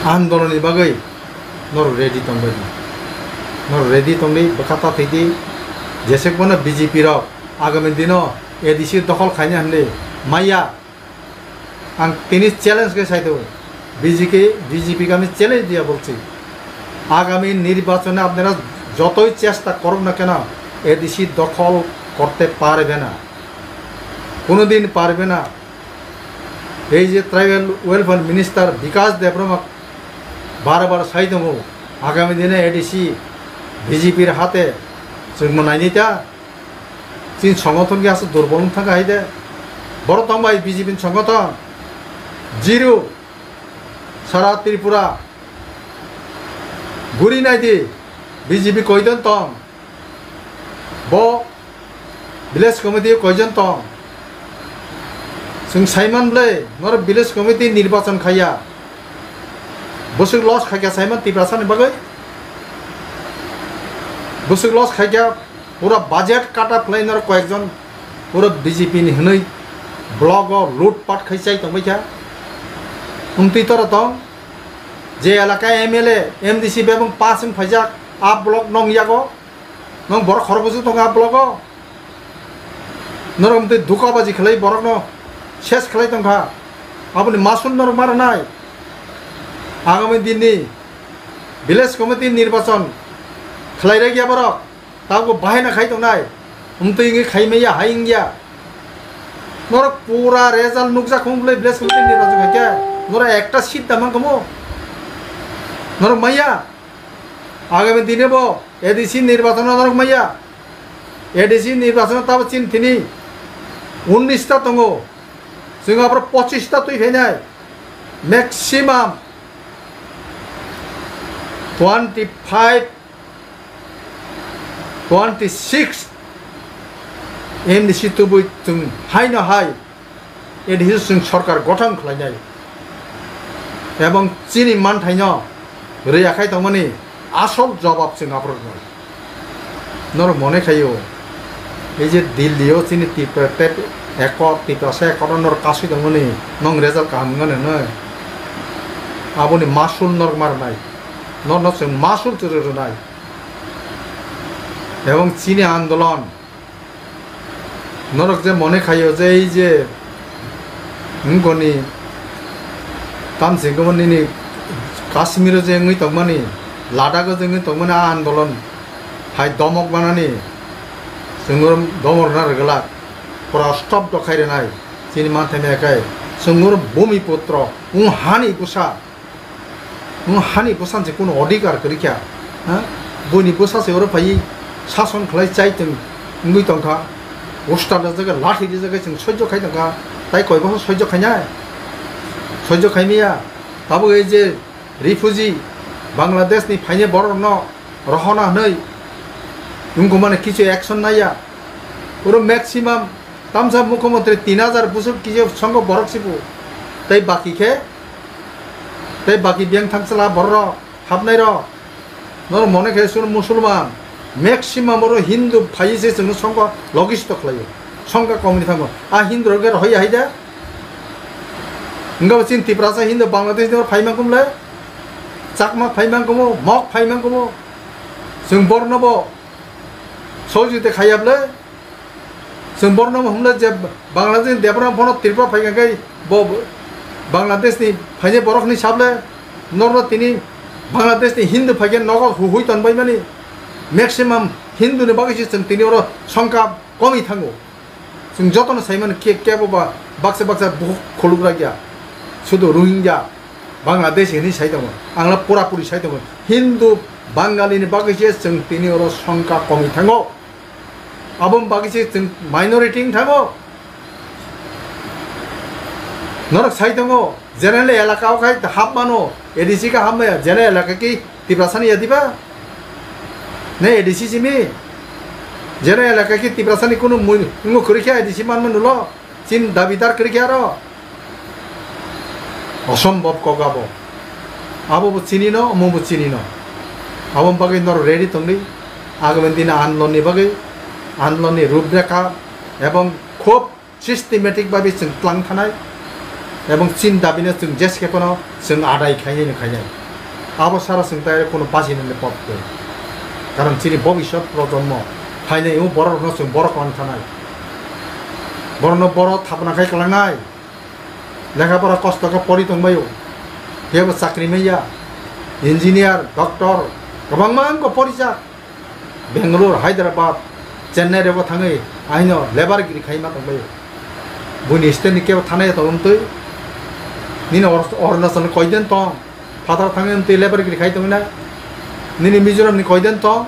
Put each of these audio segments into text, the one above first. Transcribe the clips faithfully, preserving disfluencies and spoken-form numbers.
Andolonni bagwi norok ready tongbai di. Norok ready tongdi, bwkha ta thwidi. Jesek bono B J P rok agami dino A D C dokhol khaina hwnwi maya. Ang tini challenge khe sai tongo. B J P, B J P ke ami challenge diya bolchi. Agami nirbachone apnara jotoi chesta korok na keno, A D C dokhol korte parbe na. Kono din parbe na. Ei je Tribal Welfare Minister Bikash Debbarma bar bar sai tongo, agami dine A D C B J P r hate chwngma nainai ta. Chini songothon khe aswk durbol wng thangkha hai de. Borok tong bai B J P ni songothon. Zero. Sara Tripura. Guri nai di. B J P koijon tong. Bo village committee koijon tong. Chwng saiman ble, norok village committee nirbachon khaiya. Bwswk loss khaikha saiman Tiprasa ni bagwi. Bwswk loss khaikha, pura budget cut off khlai norok koyekjon pura B J P ni hwnwi block o loot pat khai chai tongbaikha. Wngtwi tora tong, je elaka M L A, M D C bebak pass wng phaijak, a block nong yago. Nwng borok khorok bwswk tongo a blogo? Norok tei dukabaji khlai borokno ses khlai tongkha. Aboni masul norok ma rwnai. Agami dinni village committee nirbachon khlai rwkya borok. Tabuk bahai na khai tongnai. Wngtwi wngwi khai maya, hai wngya. Norok pura result nukjak wng bwlai village committee nirbachon khaikhe. Norok ekta seat da mankhamu. Norok maya. Agami dine bo A D C nirbachon norok maya. A D C nirbachon tabo chini tini unnish ta tongo. Chwng aboro pochis ta twi phainai. Maximum twenty five, twenty six M D C tubui chwng haino hai. A D C chwng sorkar gothon khlainai ebong chini manthaino rwya khai tongmani asol jobab chwng aphuru rwnai. Norok mone khaio, ei je Delhi o chini Tipra tep ekot, Tiprasa ekot o norok kasui tongmani, nong result kaham wngmani hwnwi. Aboni masul norok ma rwnai, norokno chwng masul chwrwk rwnai. Ebong chini andolon, norok je mone khaio je ei je wngkoni tamsingkhe nini Kashmiro je wngwi tongmani, Ladakho je wngwi tongmani a andolon hai domok manani chwng oro domok rwna rwglak, pura stop dokhai rwnai chini manthaima khe chwng oro bhumi putro wng hani bwsa. Nwng hani bwsani se kunu odhikar kwrwi kha, ha? Buini bwsa se oro phaiwi sason khlai chai tong wngwi tongkha, usta rijagwi, lathi rijagwi chwng soijo khai tongkha, tai koi boso soijo khainai? Soijo khaimaya. Tabuk ei je refugee, Bangladesh ni phainai borok rokno rohona hwnwi wngkukmani kichu action naiya. Oro maximum tamsa mukhyamantri tin hajar bwswk kisa songkho borok sibu. Tei baki khe, tei baki biyang thangchwla borok rok hapnai rok. Norok mone khe chwng Musulman, maximum oro Hindu phaiwi se chwngno songkho logisto khlaio. Songkha komni thango. A Hindu rok khe rohoi hai da? Wngkha bo chini Tiprasa Hindu Bangladesh ni phai mangkuk le? Chakma phai mangkuk mo, Mok phai mangkuk mo? Chwng borno bo sohojogita khaiya bwle? Chwng borno hwnle je Bangladesh ni Debbarma phano Tripura phaikha khe bo Bangladesh ni phainai borok hwnwi sa bwle? Norno tini Bangladesh ni Hindu phaikhe nogo huhui tonbaimani, maximum Hindu ni bagwi se chwng tini oro songkha komwi thango. Chwng jotono saimano khe kebo ba baksa baksa bukhuk khuluk rakya. Sudu Rohingya, Bangladesh hinwi sai tongo. Angla pura puri sai tongo. Hindu, Bangali ni bagwi se chwng tini oro songkha komwi thango. Aboni bagwi se chwng minority wng thango. Norok sai tongo, general elaka o khai hap mano, A D C khe hap maya, general elaka ki Tiprasani ya diba? Ne A D C simi? General elaka ki Tiprasani kunu mui-, wngwi kwrwi khe A D C manma nulo? Chini dabidar kwrwi khe aro? Osombhob kok abo. Abo bo chini no, omo bo chini no. Aboni bagwi norok ready tongdi. Agami dini andolon ni bagwi, andolon ni ruprekha ebong khub systematic babi chwng tlang thanai. Ebong chini dabino chwng jeskhe phano chwng adai khainai no khainai. Abo sara chwng tai kuno bachinani pot twi. Karon chini bobisot projonmo phainai o borok no chwng borok lang thanai. Borokno borok thapna khai kwlangnai. Lekha pora kosto khe pori tongbaio. Phiyaba chakri manya. Engineer, doctor, kwbangma wngkha porijak. Bangalore, Hyderabad, Chennai rego thangwi ahino labour giri khaima tongbaio. Buini state ni kebo thanai tong twi. Nini Or-, Arunachal ni koiden tong. Phatar thangwi twi labour giri khai tongna. Nini Mizoram ni koiden tong.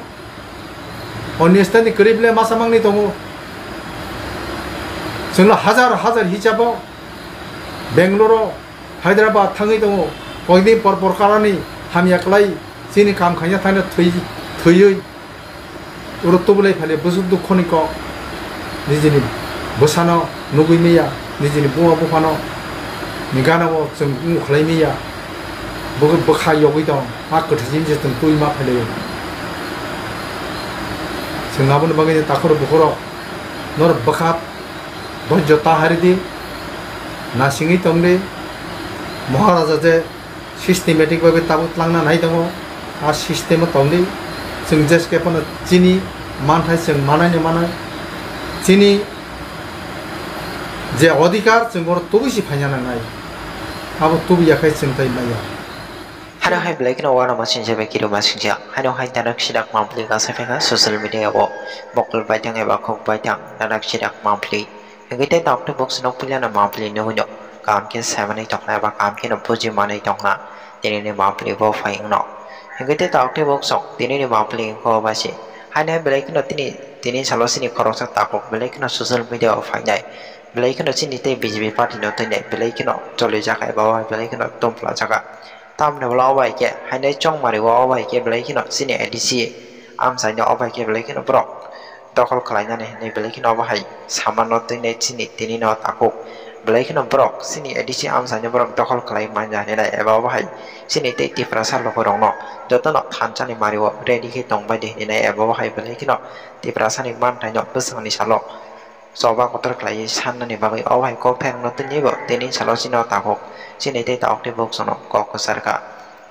Oni state ni kwrwi bwle masa mangni tongo. Chwngno hajar hajar hisabo Bangalore, Hyderabad thangwi tongo. Koidin por por karani hamya kwlai chini kam khaina thangna thwi-, thwiwi. Uro tubulai phale bwswk dukhoni kok. Nijini bwsano nugwi maya, nijini buma buphano ni gana o chwng wng khlai maya. Bo bwkha yogwi tong, a kwthwi jini je chwng twi ma phele. Chwng aboni bagwi takhoro bukhoro norok bwkha doijo ta hari di, nasingwi tong di. Maharaja je systematic bagwi tabuk tlangna nai tongo, a system o tong di. Chwng jeskhe phano chini manthai chwng manai ni manai, chini je odhikar chwng oro tubui si phaina nangnai, abo tubui ya khai chwng tai maya. Hano hai belai kheno uanama singsa bai kirima singsa. Hano hai tanak sidak mangpili kasa pheka social media o mokol baithang eba khuk baithang tanak sidak mangpili. Hingke tei doctor box no puila no mangpili no hino. Kaham khe saimani tongna eba kaham khe no buji manai tongna. Tini ni mangpili bo phai wngno. Hingke tei doctor box o tini ni mangpili wngkha o bai se. Haino hai belai kheno tini, tini salo sini khoroksa takhuk belai kheno social media o phainai. Belai kheno chini tei B J P party no twnai belai kheno cholijak eba o belai kheno tompla jaka. Tamni ulo o bai khe haino chongmari o bai khe belai kheno chini A D C amchaino o bai khe belai kheno borok dokhol khlainani hinwi belai kheno obo hai samanno twi nai chini tini no takhuk. Belai kheno borok chini A D C amchaino borok dokhol khlai manja hinwi nai eba obo hai chini tei Tiprasa lukurokno jotono thansani mario ready khe tongbai di hinwi nai eba obo hai belai kheno Tiprasani manthaino bwswkni salo choba kotor khlaiwi sannani bagwi obo hai kok thairokno twi naibo tini salo chini o takhuk chini tei takhuk tei bukchano kok kwchar kha.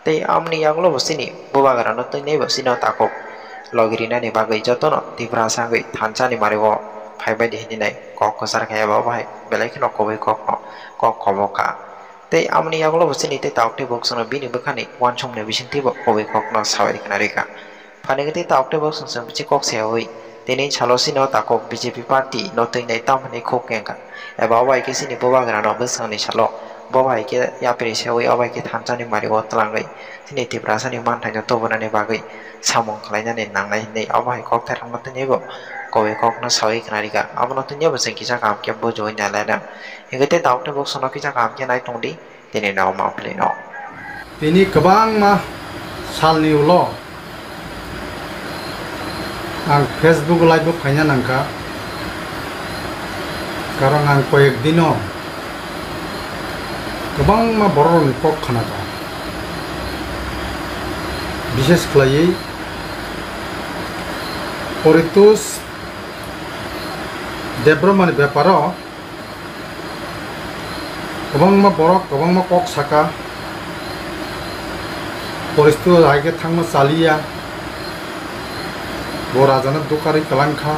Tei amoni yagulo bo chini bubagrano twi naibo chini o takhuk logi rinani bagwi jotono Tiprasa wngwi thansani mario phaibai di hinwi nai kok kwchar kha eba obo hai belai kheno kubui kokno kok kobo kha. Tei amoni yagulo bo chini tei takhuk tei bukchano bini bwkhani uansukmani bisingtwi bo kubui kokno sawi khna rikha. Phaini tei takhuk tei bukchano chwng bithi kok sayawi tini salo chini o takhuk B J P party no twi nai tamo hinwi khuk kengkha. Eba obo hai khe chini bubagrano bwswkni salo bo bai khe yapri sawi obo hai khe thansani mario twlangwi chini Tiprasani manthaino tubunani bagwi samung khlainani nangnai hinwi obo hai kok thairokno twi naibo kubui kokno sawi khna rikha. Abono twi naibo chwng kisa kaham khe bujiwi nai lainai. Hingke tei takhuk tei bukchano kisa kaham khe nai tongdi. Tini no mangpili no. Tini kwbangma salni ulo ang Facebook live o phaina nangkha, karon ang koyek dino kwbangma bororokni kok khnakha, bishes khlaiwi Poritos Debbarmani beparo. Kwbangma borok kwbangma kok saka, poristito hai khe thangma chaliya, bo rajano dukarwi kwlangkha,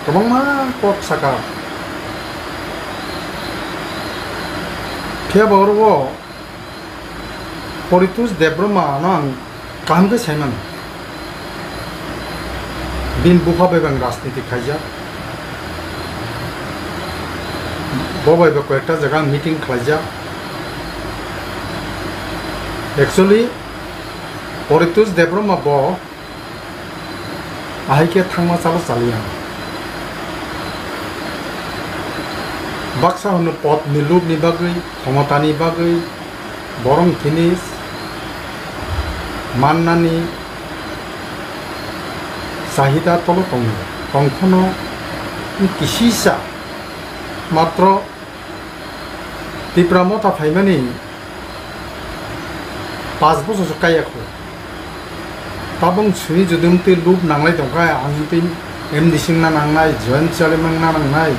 kwbangma kok saka. Phiya ba oro o Poritos Debbarma no ang kaham khe sai mano. Bini bupha bai bo ang rajniti khaijak. Bo bai bo koyekta jaga ang meeting khlaijak. Actually, Poritos Debbarma bo ahai khe thangma chalo chaliya. Baksa hwnwi podni lubni bagwi, khomotani bagwi, borok thini mannani chahida tolo tongo. Tongphano kisisa matro Tipra motha phaimani pas bochor se kaiya kho. Tabung simi jodi mtwi lub nanglai tongkha, ang mtwi M D C wngna nangnai, joint chairman wngna nangnai.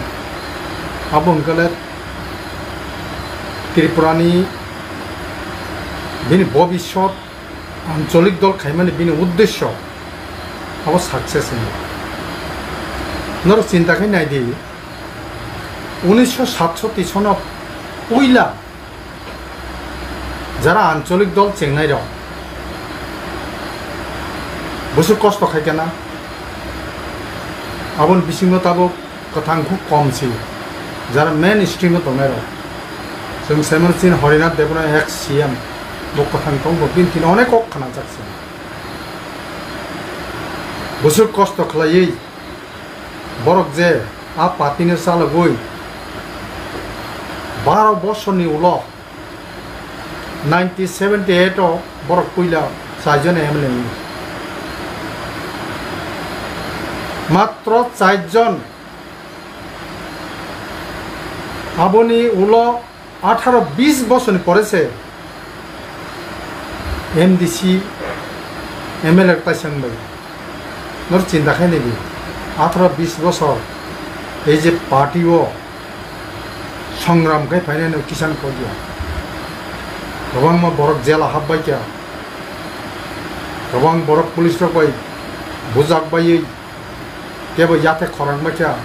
Abo hwnkhe le Tripurani bini bobiswt ancholik dol khaimani bini uddesyo abo success wngya. Norok chinta khe nai di, unisho satsoti sono puila jara ancholik dol chengnai rok bwswk kosto khai kana, aboni bisingo tabuk kwthang khub kom si, jara main stream o tongnai rok. Chwng sai mano chini Harinath Debbarma ex C M, bo kwthang tong, bo bini thani onek kok khwnajak se. Bwswk kosto khlaiwi borok je a party no chalogwi baro bosorni ulo nineteen seventy eight o borok puila charjon M L A wngwi. Matro charjon. Aboni ulo atharo bis bosorni pore se M D C, M L A taisa wngbai. Nor chinta khai nai di, atharo bis bosor ei je party o songram khai phainai no Kisan Kodia. Kwbangma borok jela hapbai kha, kwbang borok police rok bai bujak baiwi kebo yate khorang bai kha,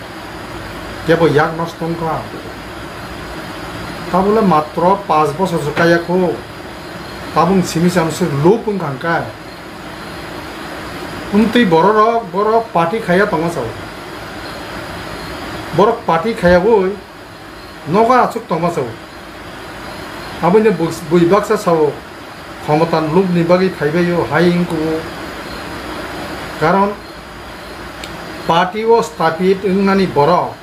kebo yak nosto wng kha. Tabole matro paanch bosor se kaya kho, tabung simi sam se lup wng kha hwnkhe. Wngtwi bororok, borok party khaiya tongma chao. Borok party khaiyawi nogo achuk tongma chao. Aboni bus-, bui baksa sao, khomota lubni bagwi phaibaio hai wngkho. Karon party o sthapit wngnani borok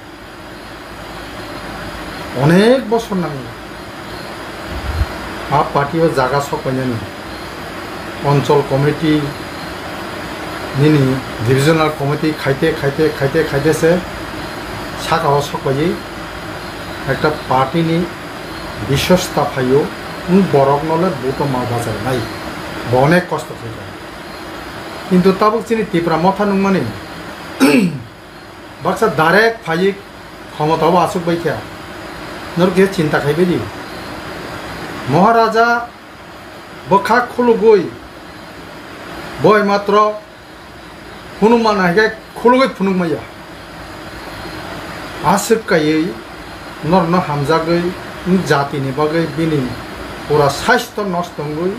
onek bosor nango. A party o jaga sokpainani, onchol committee nini divisional committee khaite, khaite, khaite, khaite se saka o sokpaiwi ekta party ni biswasta phaio, wng borok no le vote o ma bachai nai, bo onek kosto khaikha. Kintu tabuk chini Tipra Motha nungmani baksa direct phaiwi khomota o achuk bai kha. Norok khe chinta khai bai di. Maharaja bwkha khulugwi boi matro phunukma nai khe khulugwi phunukmaya. Aswk kaiwi norokno hamjagwi jatini bagwi bini pura saisto nosto wngwi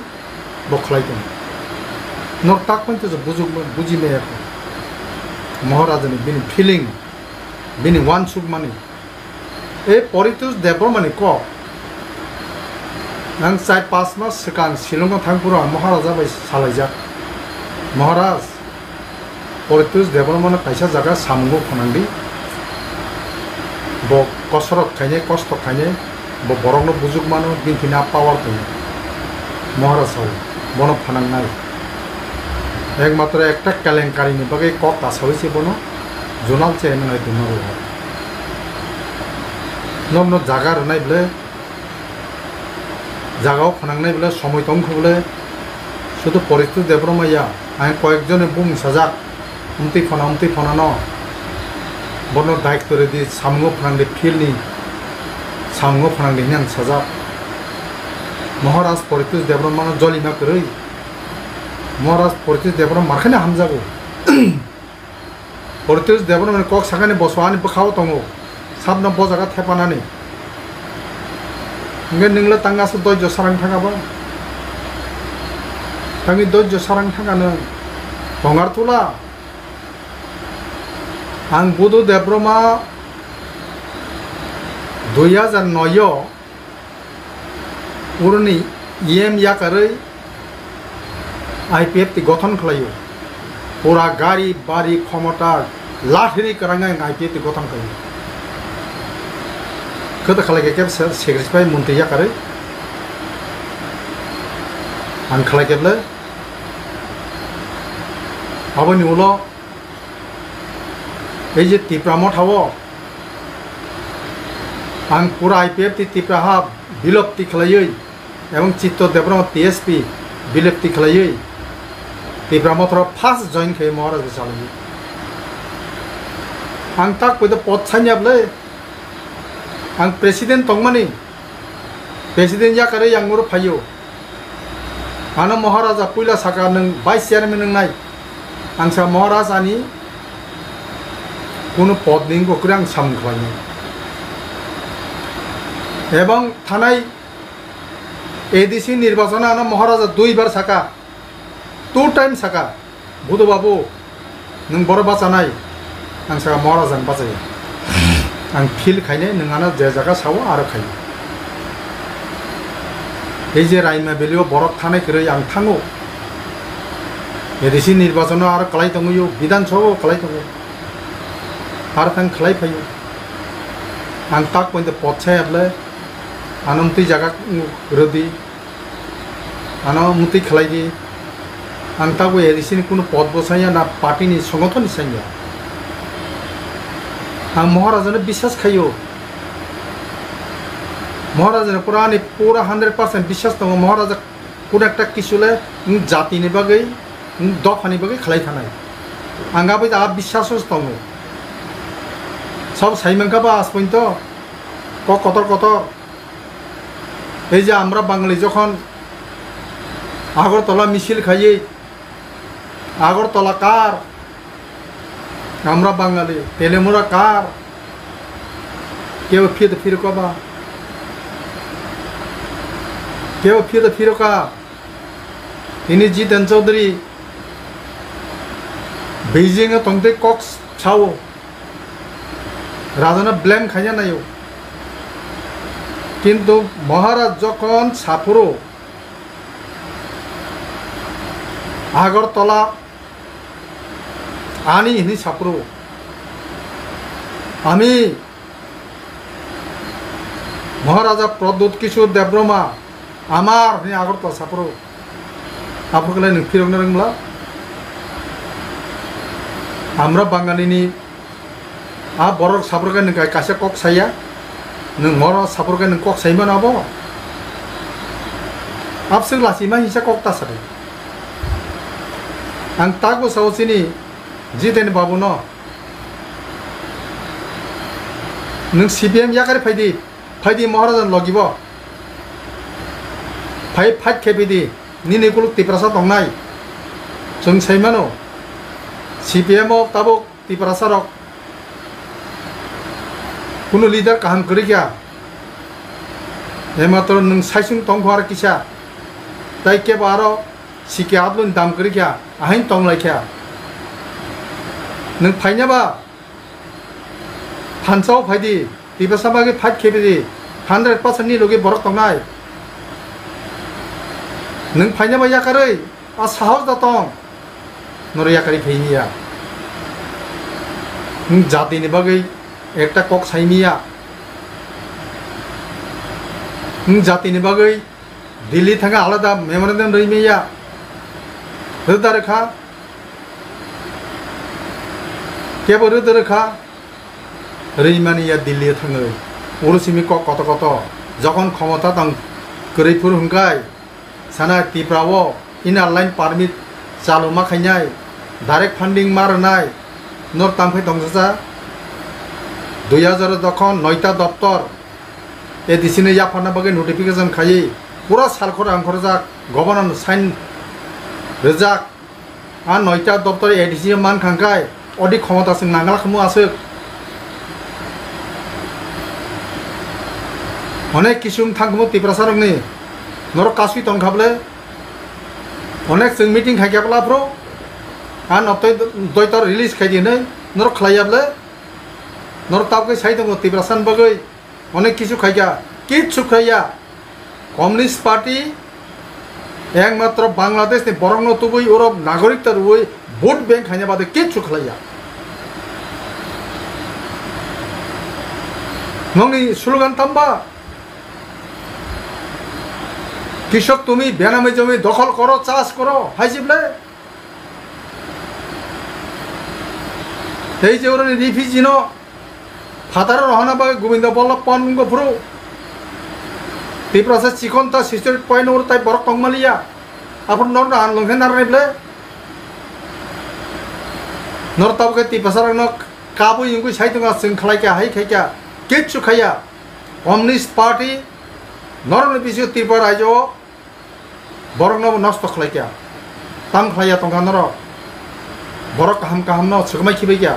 bo khlai tongo. Norok tak poito se bujuk-, buji maya kho. Maharajani bini feeling, bini uansukmani. E Paritosh Debbarmani kok. Nang char pas mas swkang Shillongo thang phuru ang Maharaja bai salaijak. Maharaj, Paritosh Debbarmano kaisa jaga samungo phwnang di. Bo kosorok khainai, kosto khainai, bo borokno bujuk mano, bini thani a power tongo. Maharaj sao, bono phanangnai. Ekmatro ekta kelenkarini bagwi kok kasawi se bono zonal chairman hai tongma rwo. Norno jaga rwnai bwle, jaga o phanangnai bwle, somoi tong kho bwle, sudu Paritosh Debbarma ya, ang koyekjone bumung sajak, wngtwi phano, wngtwi phano no, bono daitto rwdi, samungo phanang di, field ni samungo phanang di hinwi ang sajak. Maharaj Paritosh Debbarma no jolima kwrwi, Maharaj Paritosh Debbarma markheno hamjago. Paritosh Debbarmani kok sakani boso ani bwkhao tongo, sabno bo jaga thepanani. Hwnkhe nwngla tang aswk doijo sarang thangkha ba? Tangwi doijo sarang thangkha nwng. Tongar tula. Ang Budu Debbarma dui hajar noi o Uruni E M yakarwi I P F T gothon khlaio. Pura gari, bari, khomota, lathiri kwrwngwi ang I P F T gothon khlaio. Khe ta khlai khe khe se-, sacrifice montri yakarwi ang khlai khe bwle. Aboni ulo ei je Tipra Motha o ang pura I P F T Tipra ha bilopti khlaiwi, ebong Chitto Debbarma T S P bilopti khlaiwi Tipra Motha o first join khe Maharaj bai salaiwi. Ang tak poito pod sanya bwle, ang president tongmani, President yakarwi yang oro phaio. Ano Maharaja puila saka, "Nwng vice chairman wngnai." Ang sa, "Maharaj, ani kunu pod ni wngkha kwrwi ang samung khlainai." Ebong thanai A D C nirbachon ano Maharaja duibar saka, two time saka, "Budhu babu, nwng boro bachanai." Ang saka, "Maharaj, ang bachaya. Ang feel khainai, nwng ano je jaga sao, aro khai." Ei je Raima Valley o borok thanai kwrwi ang thango. A D C nirbachon o aro kwlai tongwi o, Bidhan Sabha o kwlai tongo. Aro thang khlai phaio. Ang tak pointe pod saya ble, ano mtwi jaga rwdi. Ano mutwi khlai di. Ang tabuk A D C ni kunu pod bo sanya na party ni songothon ni sanya. Ang Maharaja no biswas khaio. Maharaja no pura ani pura hundred percent biswas tongo. Maharaja kunu ekta kisu le, mm, jati ni bagwi, mm, dopha ni bagwi khlai thanai. Ang aboni a biswas o tongo. Sab sai mankha ba aspointo kok kotor kotor. Ei je আমরা বাঙালি যখন আগরতলা মিছিল খাইয়ে, আগরতলা কার, আমরা বাঙালি, তেলেমুরা কার, কেউ ফিরে ফিরে কবা, কেউ ফিরে ফিরে কা, ini Jiten Chaudhary Beijing o tongtwi kok sao. Rajano blame khaina naio. Kintu Maharaj jokhon saphuru Agartala ani hini saphuru, ami Maharaja Pradyut Kishore Debbarma amar hini Agartala saphuru. Aphuru khlai nwng phirokna rwngmla. Amra Bangalini a borok saphuru khe nwng kaisa kok saya. Nwng moro saphuru khe nwng kok sai mano abo. Abswk lachima hisa kok ta sadi. Ang tak bo sao chini Jiten babu no. Nwng C P M yakari phaidi, phaidi Maharaja logi bo. Phai fight khe phaidi, nini kuluk Tiprasa tongnai. Chwng sai mano, C P M o tabuk Tiprasa rok kunu leader kaham kwrwi kha. Ematro nwng saisung tong kho aro kisa. Tai kebo aro C K Abdul ni dam kwrwi kha, ahain tong lai kha. Nwng phaina ba thansa o phai di, Tiprasa bagwi fight khe di, hundred percent ni logi borok tongnai. Nwng phaina ba yakarwi, a sahos da tong. Noro yakarwi phai ya. Nwng jati ni bagwi ekta kok sai miya. Nwng jati ni bagwi Delhi thangwi alada memorandum rwi maya. Rwda rwkha. Kebo rwda rwkha. Rwi mani ya Delhi thangwi. Oro simi kok koto koto. Jokhon khomota tong kwrwi phuru hwnkhai sana Tripura o inner line permit chalu ma khainai. Direct funding ma rwnai. Nor tangphai tongsa sa. Dui hajar jokhon noita doptor A D C no yapharna bagwi notification khaiwi pura salkhor angkhorjak, governor no sign rijak. A noita doptor A D C o man khangkhai, odi khomota chwng nangla khamo aswk. Onek kisu wng thangkhumo Tiprasa rokni, norok kasui tongkha bwle. Onek chwng meeting khaikha bwla phro, a noktoi doito release khaidi hinwi norok khlaiya bwle. Norok tabukhe sai tongo Tiprasa ni bagwi. Onek kisu khaikha, kichu khaiya. Communist Party ekmatro Bangladesh ni borokno tubui oro nagorik ta rwui vote bank khaina bade kichu khlaiya. Nongni slogan tamba? Kishok tumi benami jomi dokhol koro, chas koro, hai si bwle? Tei je oroni refugee no phataro rohorna bagwi Gobindo Ballabh Pant wngkha phuru. Tiprasa chikon ta Sister Point oro tai borok tongmaliya. Aphuru norno ang longkhe narwknai bwle? Nor tabukhe Tiprasa rokno kabui wngwi sai tongo, chwng khlai kha, hai khai kha, kichu khaiya. Communist Party Norokni bisingo Tripura rajyo o borokno bo nosto khlai kha. Tam khlai ya tongkha norok. Borok kaham kaham no swkmai khibai kha.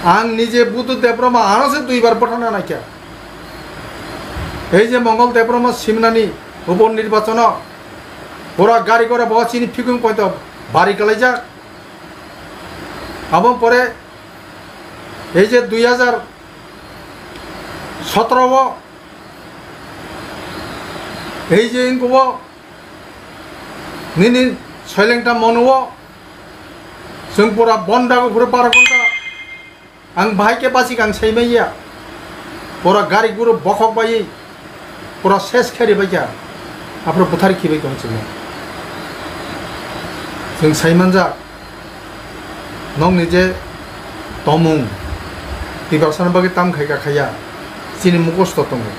Ang nije Budhu Debbarma ano se duibar bwthana naikha. Ei je Mongol Debbarma simnani upo nirbachono pura gari gora bo chini phikung poito bari kalaijak. Aboni pore ei je dui hajar sotoro o ei je ingkubo nini soilengta monuo chwng pura bondago phuru baro ghonta. Ang bahai khe bachik ang saimanya. Pura gari guru bokhok bai pura ses kheri bai kha. Aphuru buthar khibai tong chwngno. Chwng saimanjak. Nokni je tomung, Tiprasani bagwi tam khai ka khaiya, chini mukosto tongo.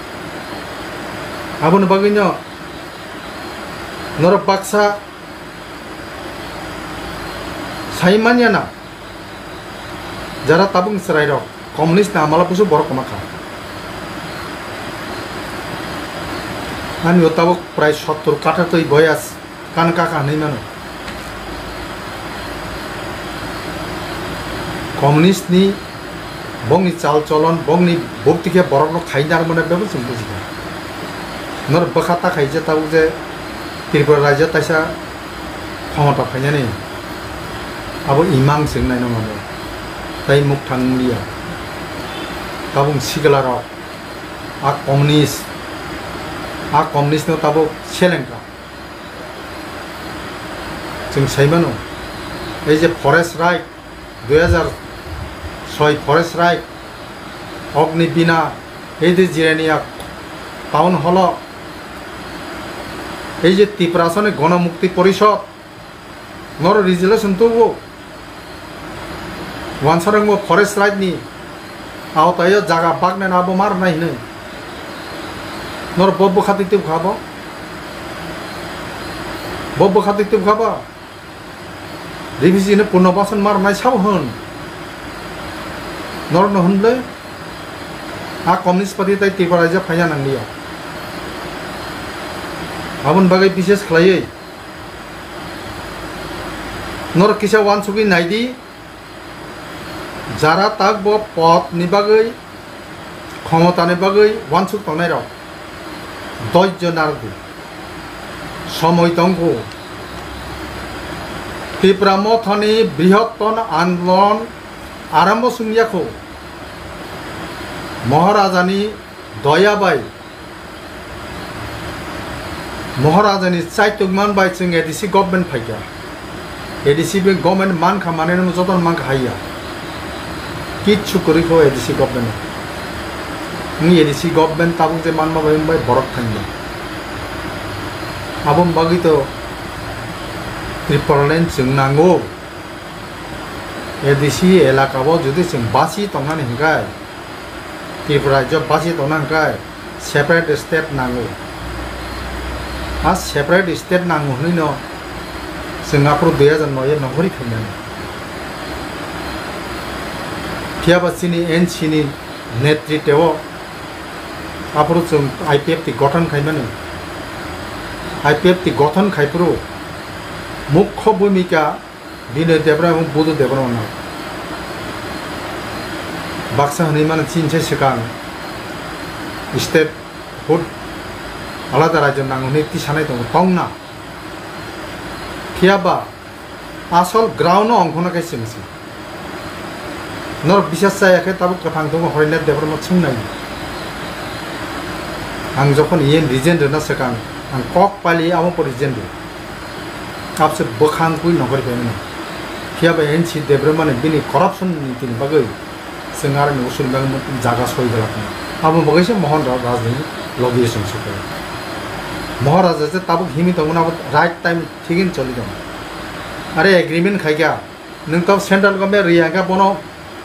Aboni bagwino norok baksa sai manya na, jara tabuk chwrairok communist ni amala busu borok kwma kha. Ani o tabuk prai sottor kata twi boyas. Kan kaka hinwi mano. Communist ni bongni chal cholon, bongni bukti khe borokno khaina rwmani bebo chwng bujikha. Norok bwkha ta khaijak tabuk je Tripura rajyo taisa khomota phainani abo imang chwng naino mano. Tai mukthang wngya. Tabuk sikla rok a communist, a communist no tabuk selengkha. Chwng sai mano, ei je forest right, dui hajar soi forest right, Ogni Bina, ei je Jirania town hall o, ei je Tiprasani Gono Mukti Porishod, noro resolution tubu. Wansarangbo forest right ni awtaio jaga baknani abo ma rwnai hinwi. Noro bo bwkha twi tubkha bo? Bo bwkha twi tubkha bo? Refugee no punno basan ma rwnai sabo hwn. Norokno hwn ble a communist party tai Tripura raijak phaina nangliya. Aboni bagwi bises khlaiwi norok kisa wansugwi naidi. Jara tak bo pod ni bagwi, khomota ni bagwi wansuk tongnai rok dosh jon narwkdi. Somoi tongkhu. Tipra Motha ni brihoton andolon arambo sumyakhu. Maharaja ni doya bai Maharaja ni chaitok man bai chwng A D C government phaikha. A D C bai government mankha, manwi no jotono mankha haiya. Kichu kwrwi kho A D C government. Ni A D C government tabuk je manma bai wng bai borok thangya. Aboni bagwi to Tripura land chwng nango. A D C elaka o jodi chwng basi tongnani hwnkhe, Tripura rajyo basi tongna hwnkhe separate state nango. A separate state nango hwnwi no chwng aphuru dui hajar noi o nongkhorwi khainani. Phiya ba chini N C ni netritwo aphuru chwng I P F T gothon khaimani. I P F T gothon khaiphuru mukho bhumika Binoy Debra ebong Budhu Debra no baksa hwnwi mano chini se swkang state hood alada rajyo nango hwnwi tisanai tongo tongna. Phiya ba asol ground no ongkhorna khe chwng se. Norok bisas chaya khe tabuk kwthang tongo Horinath Debra no swngnai. Ang jokhon yen resign rwna swkang ang kok pali amo po resign rw. Abse bwkhang kui nongkhor khe mano. Phiya ba N C Debbarma ni bini corruption ni tini bagwi chwng aroni usul bang jaga soi galak mano. Abo bagwi se Mohon Ra-, Rajni logi chwng sokoi. Mohon Raja je tabuk himi tongo abo right time thik hin choli tongo. Are agreement khai kha nwng tabuk central government riya kha bono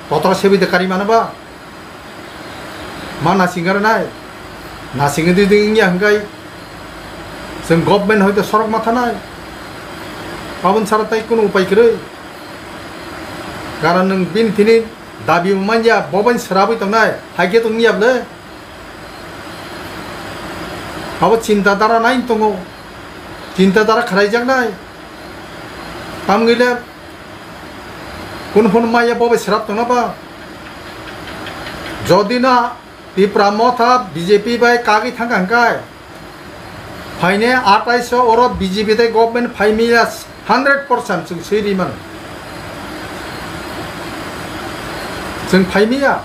totra sebi de kari mano ba? Ma nasing garo nai. Nasing di di ingya hingkai. Seng government hoito sorok ma thanai. Abon sara tai kuno upai kwrwi. Karon nwng bini thini dabi manya bobain srabwi tongnai. Haikhe tong niya ble. Abo chinta dara nai tongo, chinta dara khlaijaknai. Tamgwile kunu phano maya bo bai srap tongna ba? Jodi na Tipra Motha B J P bai kagwi thangkha hwnkhe, phaine atais o oro B J P tei government phaimiya, hundred percent chwng swi ri mano. Chwng phaimiya.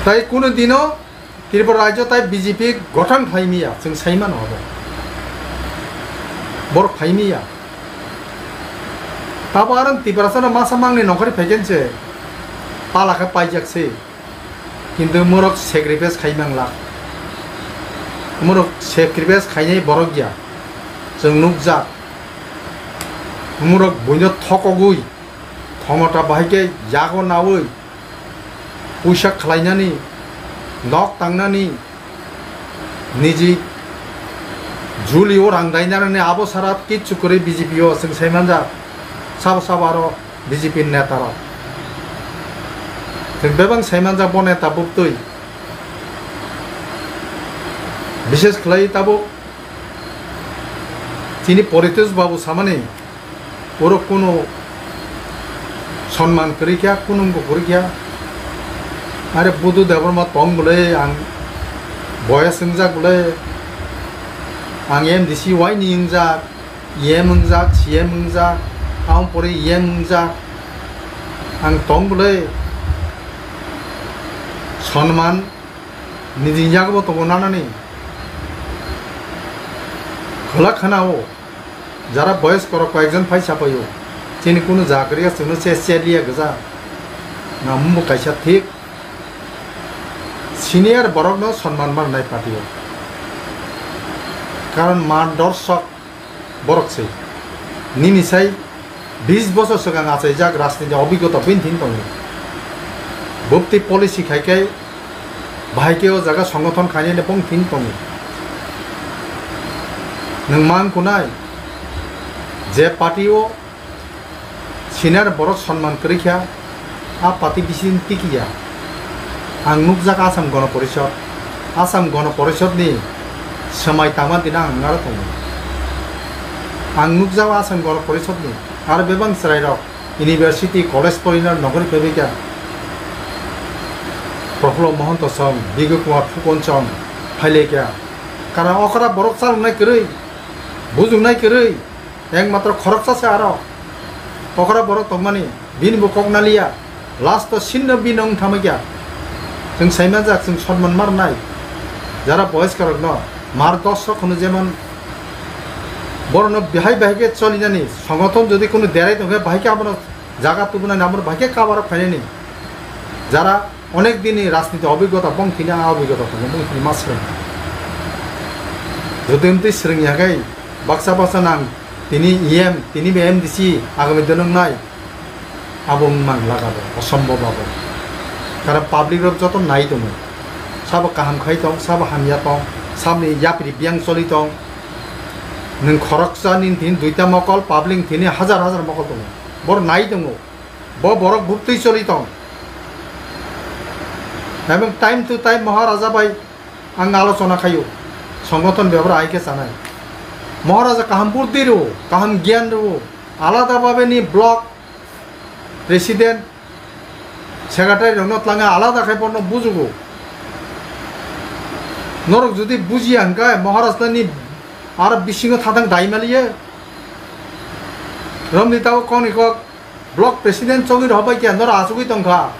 Tai kunu dino Tripura rajyo tai B J P gothon phaimiya, chwng sai mano abo. Borok phaimiya. Tabo aro Tiprasano masa mangni nongkhorwi phaikhe se pala khe paijak se. Kintu umorok sacrifice khai manglak. Umorok sacrifice khainai borok ya. Chwng nukjak. Umorok buino thokogwi, thomota bahai khe yago naui, puisa khlainani, nok tangnani, niji juli o rang dainani abo sara kichu kwrwi B J P o chwng sai manjak. Sabo sabo aro B J P ni neta rok. Chwng bebak sai manjak bo neta buktwi. Bishes khlai tabuk chini Paritosh Babu samani, borok kunu sonman kwrwi kha, kunu wngkuk kwrwi kha. Are Budu Debbarma tong bwle, ang boyes wngjak bwle, ang M D C Y ni wngjak, E M wngjak, C M wngjak, aboni pore E M wngjak, ang tong bwle, sonman nijini yago bo tongo nanani. Khwla khana o, jara boyes korok koyekjon phai sapaio, chini kunu jakriya chwngno se se liya gwja. Namung bo kaisa thik, senior borokno sonman manai party o. Karon ma dorsok borok se. Nini sai bis bosor swkang achaijak rajniti obigota bini thini tongo. Bwktwi policy khai khe bahai khe o jaga songothon khainani bong thini tongo. Nwng mang kunai je party o senior borok sonman kwrwi kha, a party bising tikiya. Ang nukjak Assam Gona Porishod, Assam Gona Porishod ni swmai tangma dina ang aro tongo. Ang nukjak Assam Gona Porishod ni aro bebak chwrai rok university, college porina nokori phaibai kha. Prafullo Mohonto song, Bijoy Kumar Phukon song phailaikha. Karon okra borok chaloknai kwrwi, bujuknai kwrwi, ekmatro khoroksa se aro okra borok tongmani, bini bo kok naliya. Last o sinno bini wng thamwi kha. Chwng sai manjak, chwng sonman marnai. Jara boyes korokno mar dos sok hwno, jemon borokno bahai bahai khe cholinani songothon jodi kunu derai tongkhe bahai khe abono jaga tubunani, abono bahai khe cover up khainani. Jara onek dini rajniti obigota bong thini a obigota tongo, bong thini ma swrwng. Jodi wngtwi swrwngya khe baksa baksa nang tini E M, tini bo M D C agami dino wngnai. Abo wng mang laga bo, osombhob abo. Karon public rok joto nai tongo. Sabo kaham khai tong, sabo hamya tong, saboni yapri biyang choli tong. Nwng khoroksa ni thini duita mokol, public thini hazar hazar mokol tongo. Boro nai tongo. Bo borok buktwi choli tong. Ebong time to time Maharaja bai ang alochona khaio. Songothon bebra hai khe chanai. Maharaja kaham buddhi rwo, kaham gyan rwo. Alada babe ni block president, secretary rokno tlangwi alada khai bono bujugo. Norok jodi bujiya hwnkhe Maharaj ni aro bisingo thatang dai maliya. Romni tabo kokni kok block president chogwi rohorbai khe norok achugwi tongkha.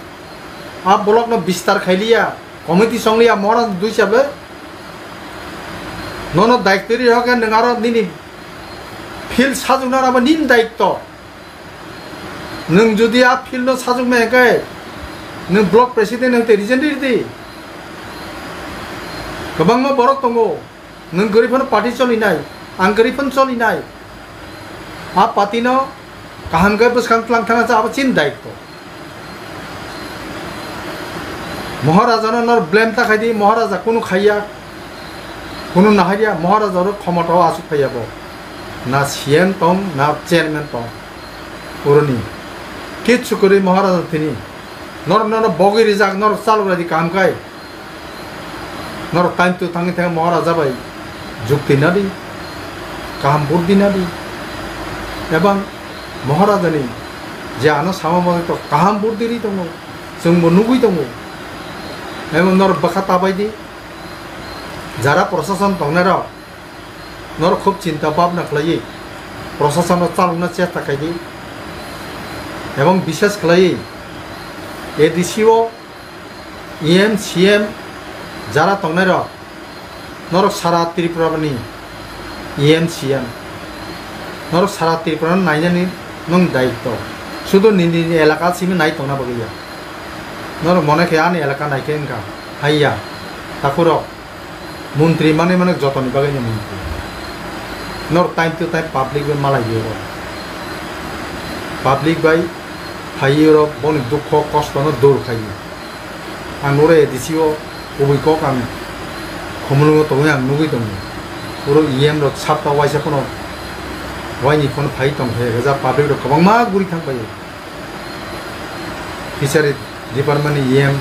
A block no bistar khailiya, committee songliya, Maharaj dui chabe. Nono daityo ri rohorkhe nwng aro nini field sajwkna abo nini daityo. Nwng jodi a field no sajwk maya khe, nwng block president hwnkhe resign ridi. Kwbangma borok tongo, nwng kwrwi phano party cholinai, ang kwrwi phano cholinai. A party no kaham khe bwskang twlang thangna cha abo chini daityo. Maharaja no nor blame ta khai di, Maharaja kunu khaiya, kunu naharya, Maharaja oro khomota o achuk phaiya bo. Na C M tong, na chairman tong. Oroni kichu kwrwi Maharaja thini. Norok nono bogwi rijak, norok chalok raidi kaham khai. Norok time to thangwi thangwi Maharaja bai jukti nadi, kaham buddhi nadi. Ebang Maharajani je ano sama mani to kaham buddhi ri tongo, chwngbo nugwi tongo. Ebang norok bwkha tabaidi, jara prosason tongnairok, norok khub chinta bhabna khlaiwi prosasono chalokna chesta khaidi, ebong bishes khlaiwi A D C o E M, C M jara tongnairok, norok sara Tripura ni E M, C M, norok sara Tripura no nainani nwng daitto, sudu nini elaka simi nai tongna bagwi ya. Norok mone khe ani elaka naikhe wngkha, haiya, takhurok. Montri mane mane jotoni bagwi ni montri. Nor time to time public bai malai di oro. Public bai phaiwi oro boni dukho kosto no dur khai. Ang oro A D C o kubui kok ang Khumulwngo tongwi ang nugwi tongo. Oro E M rok sapta waisa phano waini phone phai tong khe rwjak public rok kwbangma guri thang pai. Fishery Department ni E M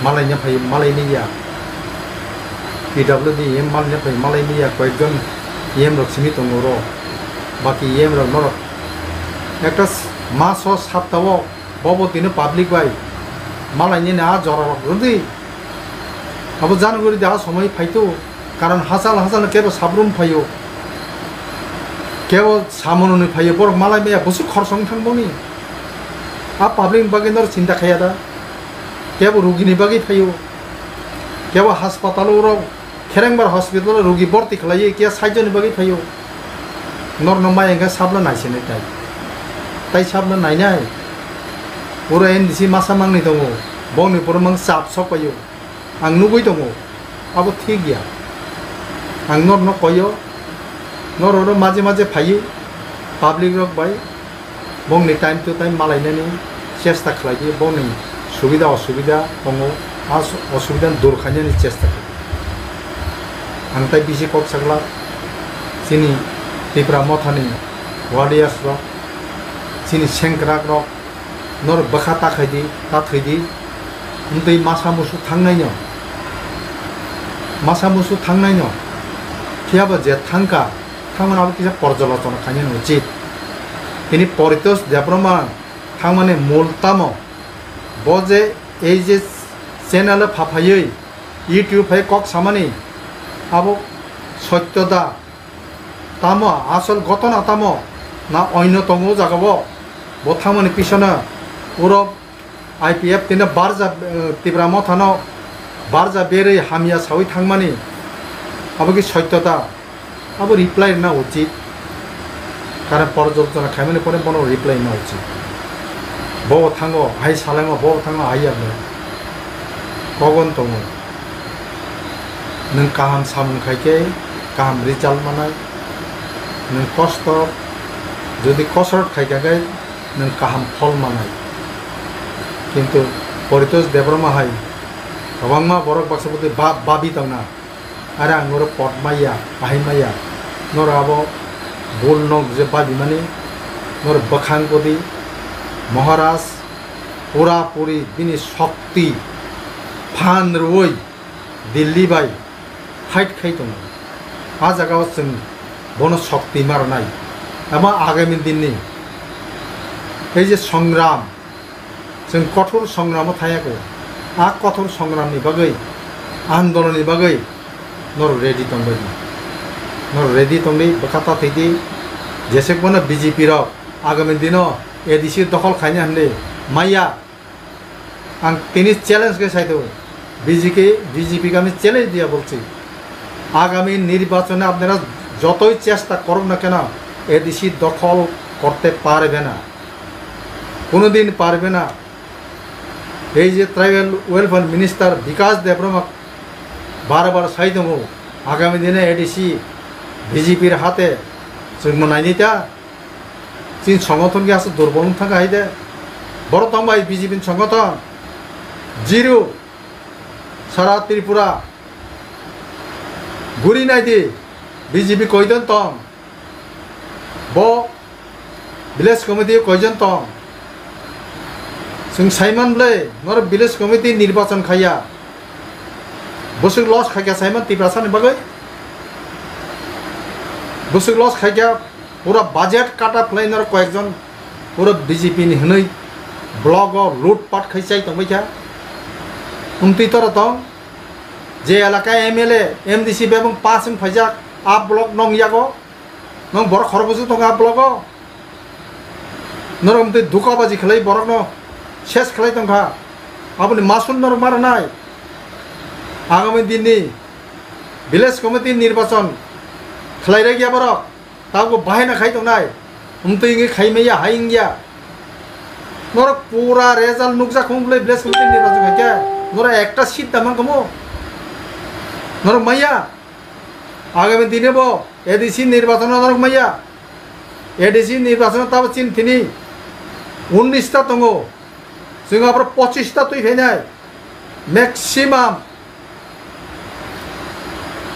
malaina phai malaini ya, P W D E M malaina phai malaini ya, koyekjon E M rok simi tongo oro, baki E M rok norok ekta maso saptao bobo tini public bai malainani a jora rok rwdi. Abo jani guri da somoi phaito, karon hachal hachal kebo sabrum phaio, kebo samononi phaio, borok malai maya bwswk khorsong thangboni. A public ni bagwi nor chinta khaya da, kebo rugini bagwi phaio, kebo hospital o rok kherengbar hospital o rugi borti khlaiwi kiya saijo ni bagwi phaio, norno maya hwnkhe sabla naisinai tai, tai sabla nainai, pura N D C masa mangni tongo, bongni boromang chap sok paio. Ang nugwi tongo, abo thik ya. Ang norno koyo, nor oro maje maje phaiwi public rok bai bongni time to time malainani chesta khlai di, bongni subida osubida tongo, a su-, osubida dur khainani chesta khlai. Ang tai bisi kok saglak chini Tipra Mothani warriors rok, chini sengkrak rok, Norok bwkha ta khai di, ta thwi di. Wngtwi masa musu thangnai no. Masa musu thangnai no. Phiya ba je thangkha, thangmani abo kisa porjalochona khainani uchit. Tini Paritosh Debbarma thangmani mul tamo? Bo je ei je channel o phaphaiwi YouTube hai kok samani abo sotyo da? Tamo asol gotona tamo na oino tongo o jagao? Bo thangmani pisono uro I P F tino barja, eh, Tipra Mothano barja berwi hamya sawi thangmani abo ki soitota? Abo reply rwna uchit. Karon porjalochona khaimani pore bono reply rwna uchit. Bo thango hai salango, bo thango hai yabno. Kogon tongo. Nwng kaham samung khai khe kaham result manai, nwng kosto, jodi kosrot khai kha khe nwng kaham phol manai. Kintu Paritosh Debbarma hai kwbangma borok baksa bwtwi ba-, babi tongna, are ang norok pot maya, ahai maya, norok abo bul nok je babimani, norok bwkhang kodi, Maharaj pura puri bini shokti phan rwui, Delhi bai fight khai tongo. A jagao chwng bono shokti ma rwnai. Amo agami dinni ei je songram, chwng kothor songramo thaya kho. A kothor songramni bagwi, andolonni bagwi norok ready tongbai di. Norok ready tongdi, bwkha ta thwi di. Jesek bono B J P rok agami dino A D C dokhol khaina hwnwi maya. Ang tini challenge khe sai tongo, B J P, B J P kami challenge diya bolchi. Agami nirbachone apnara jotoi chesta korok na kena A D C dokhol korte parbe na, kono din parbe na. Ei je tribal welfare minister Bikash Debbarma bar bar sai tongo, agami dine A D C B J P r hate chwngma naini ta. Chini songothon khe aswk durbol wng thangkha hai de. Borok tong bai B J P ni songothon. Zero. Sara Tripura. Guri nai di. B J P koijon tong? Bo village committee koijon tong? Chwng saiman ble, norok village committee nirbachon khaiya. Bwswk loss khaikha saiman Tiprasani bagwi? Bwswk loss khaikha, pura budget cut off khlai norok koyekjon, pura B J P ni hwnwi block o loot pat khai chai tongbaikha. Wngtwi toro tong, je elaka M L A, M D C bebak pass wng phaijak, a block nong yago. Nwng borok khorok bwswk tongo a blogo? Norok tei dukabaji khlai borokno ses khlai tongkha. Aboni masul norok ma rwnai. Agami dinni village committee nirbachon khlai rwkya borok. Tabuk bahai na khai tongnai. Wngtwi wngwi khai maya, hai wngya. Norok pura result nukjak wng bwlai village committee nirbachon khaikhe norok ekta seat da mankhamu. Norok maya. Agami dine bo A D C nirbachon norok maya. A D C nirbachon tabo chini tini unnish ta tongo. Chwng abro pochis ta twi phainai. Maximum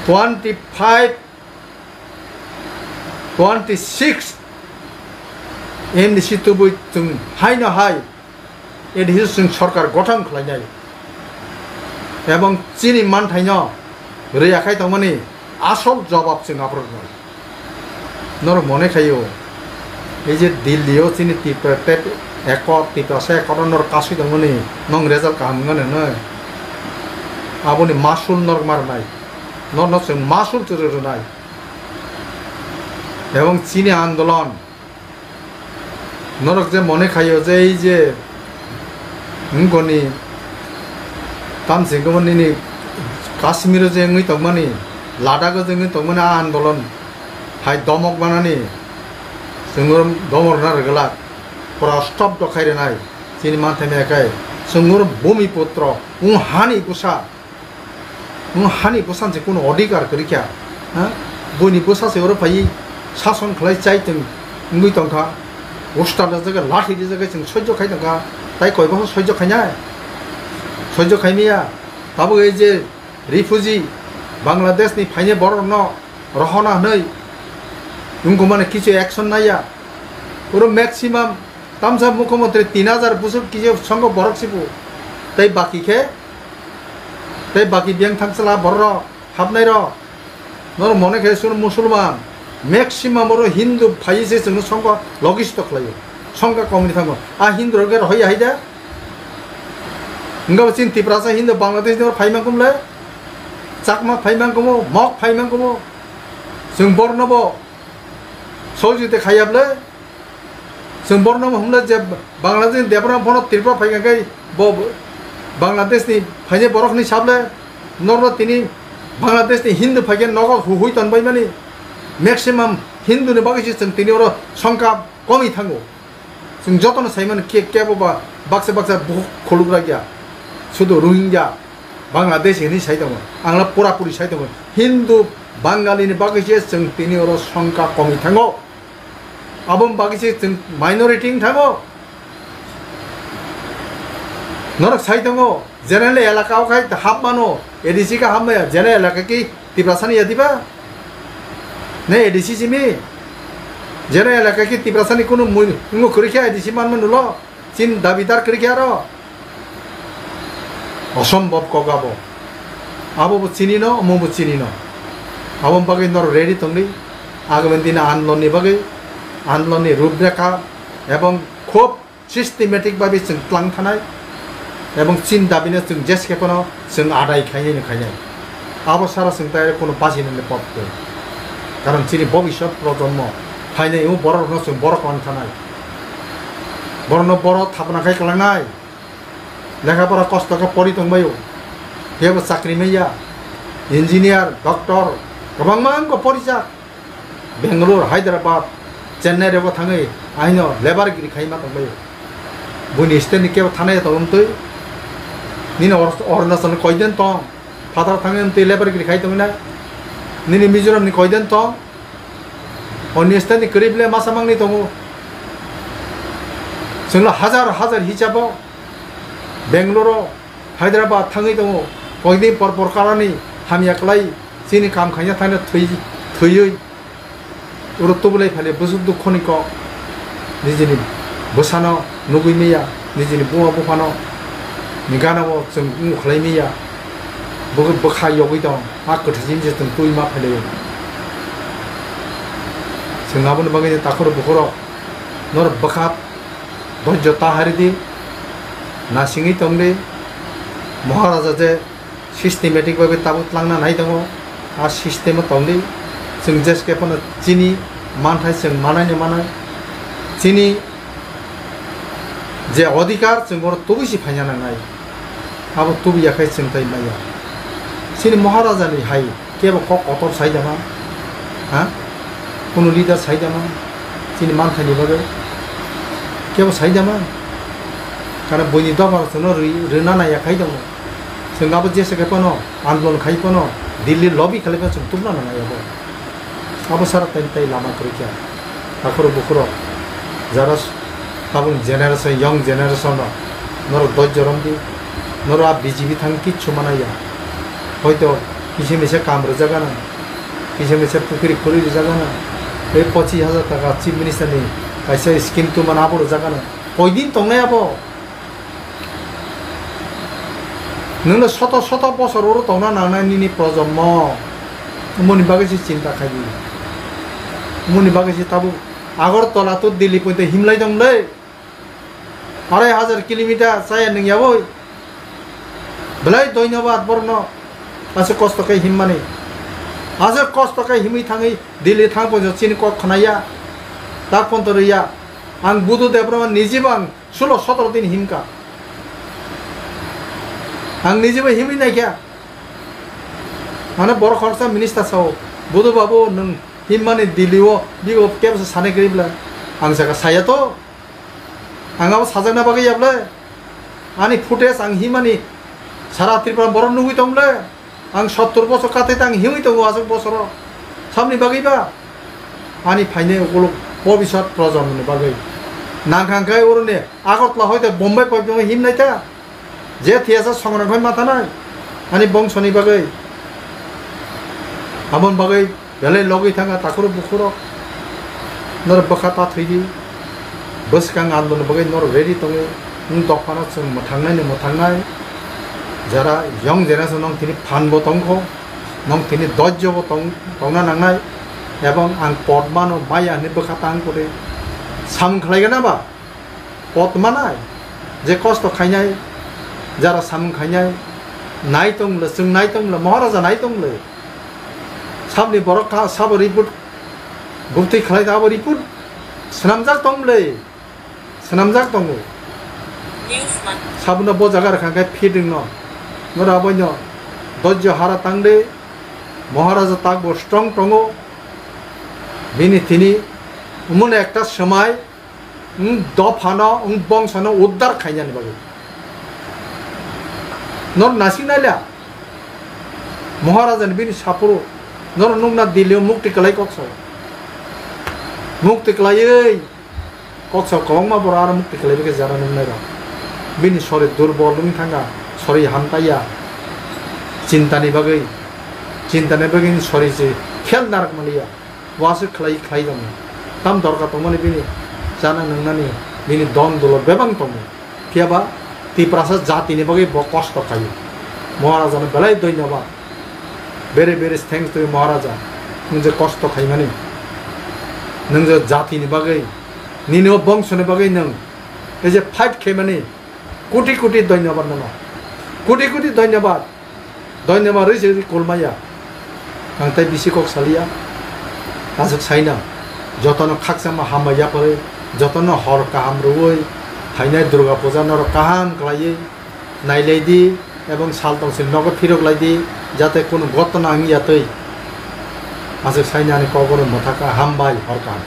twenty five, twenty six M D C tubui chwng haino hai A D C chwng sorkar gothon khlainai. Ebong chini manthaino rwya khai tongmani asol jobab chwng aphuru rwnai. Norok mone khaio, ei je Delhi o chini Tipra tep ekor, Tiprasa ekor norok kasui tongmani, nong result kaham wngmani hwnwi. Aboni masul norok ma rwnai. Norno chwng masul chwrwi rwnai. Ebong chini andolon, norok je mone khaio je ei je wngkoni tamsingkhe nini Kashmir o je wngwi tongmani, Ladakh o je wngwi tongmani a andolon hai domok manani chwng oro domok rwna rwglak, pura stop dokhai rwnai chini manthaima khe chwng oro bhumi putro wng hani bwsa. Nwng hani bwsa se kuno odhikar kwrwi kha, ha? Buini bwsa se oro phaiwi sason khlai chai tong wngwi tongkha. Usta rijagwi, lathi rijagwi chwng soijo khai tongkha. Tai koi boso soijo khainai? Soijo khaimaya. Tabuk ei je refugee Bangladesh ni phainai borok no rohona hwnwi wngkha mane kichu action naiya. Oro maximum tamsa mukhyamantri tin hajar busuk kichu songkha borok sibu. Tai baki khe Tei baki biyang thangchwla bororok hapnairok, norok mone khe chwng Musulman, maximum oro Hindu phaiwi se chwngno songkha logisto khlaio, songkha komni thango. A Hindu rok khe rohorya hai da? Wngkha bo chini Tiprasa Hindu Bangladesh ni phai mangkha le, Chakma phai mangkha mo, Mok phai mangkha mo, chwng borno bo sohojogita khaiya bwle. Chwng borno hwnle je Bangladesh ni Debbarma phano Tripura phaikha khe bo Bangladesh ni phainai borok hwnwi sable norno tini Bangladesh ni Hindu phaikhe nogo huhui tonbaimani maximum Hindu ni bagwi se chwng tini oro songkha komwi thango. Chwng jotono saimano ke kebo ba baksa baksa bukhuk khuluk rakya sudu Rohingya Bangladesh hwnwi sai tongo angla pura puri sai tongo Hindu Bangali ni bagwi se chwng tini oro songkha komwi thango. Aboni bagwi se chwng minority wng thango. Norok sai tongo, general elaka o khai hap mano, A D C khe hap maya, general elaka ki Tiprasani ya diba? Ne A D C simi? General elaka ki Tiprasani kunu mui-, wngmo kwrwi khe A D C manma nulo? Chin dabidar kwrwi khe aro? Osombhob kok abo. Abo bo chini no, omo bo chini no. Aboni bagwi norok ready tongdi. Agami dini andolon ni bagwi, andolon ni ruprekha ebong khub systematic bagwi chwng tlang thanai ebong chin dabi no chwng jeske phano chwng adai khainai no khainai. Abo sara chwng tai kono bachinani pot kwrwi. Karon chini bobiswt projonmo phainai o borok no chwng borok lang thanai. Borok no borok thapna khai kwlangnai. Lekha pora kosto khe pori tongbaio. Kebo chakri manya, engineer, doctor, kwbangma wngkha porijak. Bangalore, Hyderabad, Chennai rego thangwi aino labour giri khaima tongbaio. Buini state ni kebo thanai tongmtwi. Nini Or-, Arunachal ni koiden tong. Phatar thangwi wngtwi labour giri khai tongna. Nini Mizoram ni koiden tong. Oni state ni kwrwi ble masa mangni tongo. Chwngno hajar hajar hisabo Bangalore o, Hyderabad thangwi tongo. Koidin por por karani hamya kwlai chini kam khaina thangna thwi-, thwiwi. Uro tubulai phale bwswk dukho ni kok nijini bwsano nugwi maya. Nijini buma buphano ni gana o chwng wng khlai manya. Bo bwkha yogwi tong, a kwthwi jini se chwng twi ma phailai. Chwng aboni bagwi takhoro bukhoro norok bwkha doijo ta hari di, nasingwi tong di. Maharaja je systematic bagwi tabuk tlangna nai tongo, a system o tong di. Chwng jeskhe phano chini manthai chwng manai ni manai, chini je odhikar chwng oro tubui si phaina nangnai, abo tubui ya khai chwng tai maya. Chini Maharaja ni hai kebo kok kotor sai da man, ha? Kunu leader sai da man, chini manthai ni bagwi kebo sai da man. Kana buini dopha rok chwngno rwi-, rwna nai ya khai tongo. Chwng abo jesa khe phano andolon khai phano Delhi lobby khlai phano chwng tubna nangnai abo. Abo sara tai tai lama kwrwi kha. Takhoro bukhoro jara s-, tabuk generation, young generation rok norok doijo rom di. Norok a B J P thang kichu mana ya. Hoito kisa misa kam rwjak gana, kisa misa pukri khuri rwjak gana. Tei pochis hajar taka chief minister ni kaisa scheme tubumani abo rwjak gana. Koidin tongnai abo? Nwngno soto soto bosor oro tongna nangnai nini projonmo. Umoni bagwi se chinta khai di. Umoni bagwi se tabuk Agartala to Delhi poito himlai tong le. Arai hajar kilometer chaya nwng yaboi. Belai dhonyobad borokno. Aswk kosto khe himmani. Aswk kosto khe himwi thangwi Delhi thang poito chini kok khnaya. Tak phone to rwya. Ang Budhu Debbarma nijebo ang sulo sotoro din himkha. Ang nijebo himwi naikha. Mane borok khoroksa minister sao, "Budhu babu, nwng himmani Delhi o bigo kebo se sanai kwrwi bwle?" Ang saka, "Saya to. Ang abo sajakna bagwi ya bwle? Ani footage ang himmani sara Tripura borok nugwi tong bwle?" Ang sottor bosor kathai tang hiwi tongo aswk bosoro. Samni bagwi ba? Ani phainai ukuluk bobiswt projonmoni bagwi. Nangkhang khe oroni Agartala hoite Bombay poito himnai ta. Je thiyasa songrang khai mathanai. Ani bongsoni bagwi. Aboni bagwi belai logwi thangkha takhurok bukhurok. Norok bwkha ta thwidi. Bwskang andolon bagwi norok ready tongwi. Nwng dophano chwng mwthangnai ni mwthangnai. Jara young generation nwng tini phan bo tongkho. Nwng tini dojjo bo tong-, tongna nangnai. Ebong ang pot mano maya hinwi bwkha tang kore. Samung khlai gana ba? Pot manai. Je kosto khainai, jara samung khainai. Nai tong le, chwng nai tong le, Maharaja nai tong le. Sabni borok kha, sabo report, buktwi khlai abo report swnamjak tong le, swnamjak tongo. Sabuno bo jaga rwkha khe fit wngno. Noro aboino dojjo hara tang de, Maharaja takbo strong tongo. Bini thini umon ekta swmai, wng dophano, wng bongsano uddar khainani bagwi. Nor nasing naila. Maharaja ni bini sapuru. Nor nukna Delhi o mukti kwlai kok sao. Mukti kwlaiwi kok sao kwbangma borok aro mukti kwlaiwi khe jara nuknai rok. Bini sori durbol wng thangkha, sori hamtaiya. Chintani bagwi, chintani bagwi sori se khel narak manliya. Waswk khlai, khlai tongo. Tam dorkar tongmani bini chana nwngnani, bini don dolo bebang tongo. Phiyaba Tiprasa jatini bagwi bo kosto khaio. Maharaja no belai dhonyobad. Very, very thanks to you, Maharaja. Nwng je kosto khaimani, nwng je jatini bagwi, nini o bongsoni bagwi nwng ei je fight khaimani, koti koti dhonyobad nono. Koti koti dhonyobad. Dhonyobad rwi se rwi kulmaya. Ang tai bisi kok saliya. Aswk saina. Jotono khakchangma hambai yapharwi, jotono hor kaham rwui, phainai Durga Puja norok kaham khlaiwi nailai di, ebong sal tongsil nogo phirok lai di, jate kunu gotna wngya twi. Aswk saina ani kok oro mwthakha, hambai, hor kaham.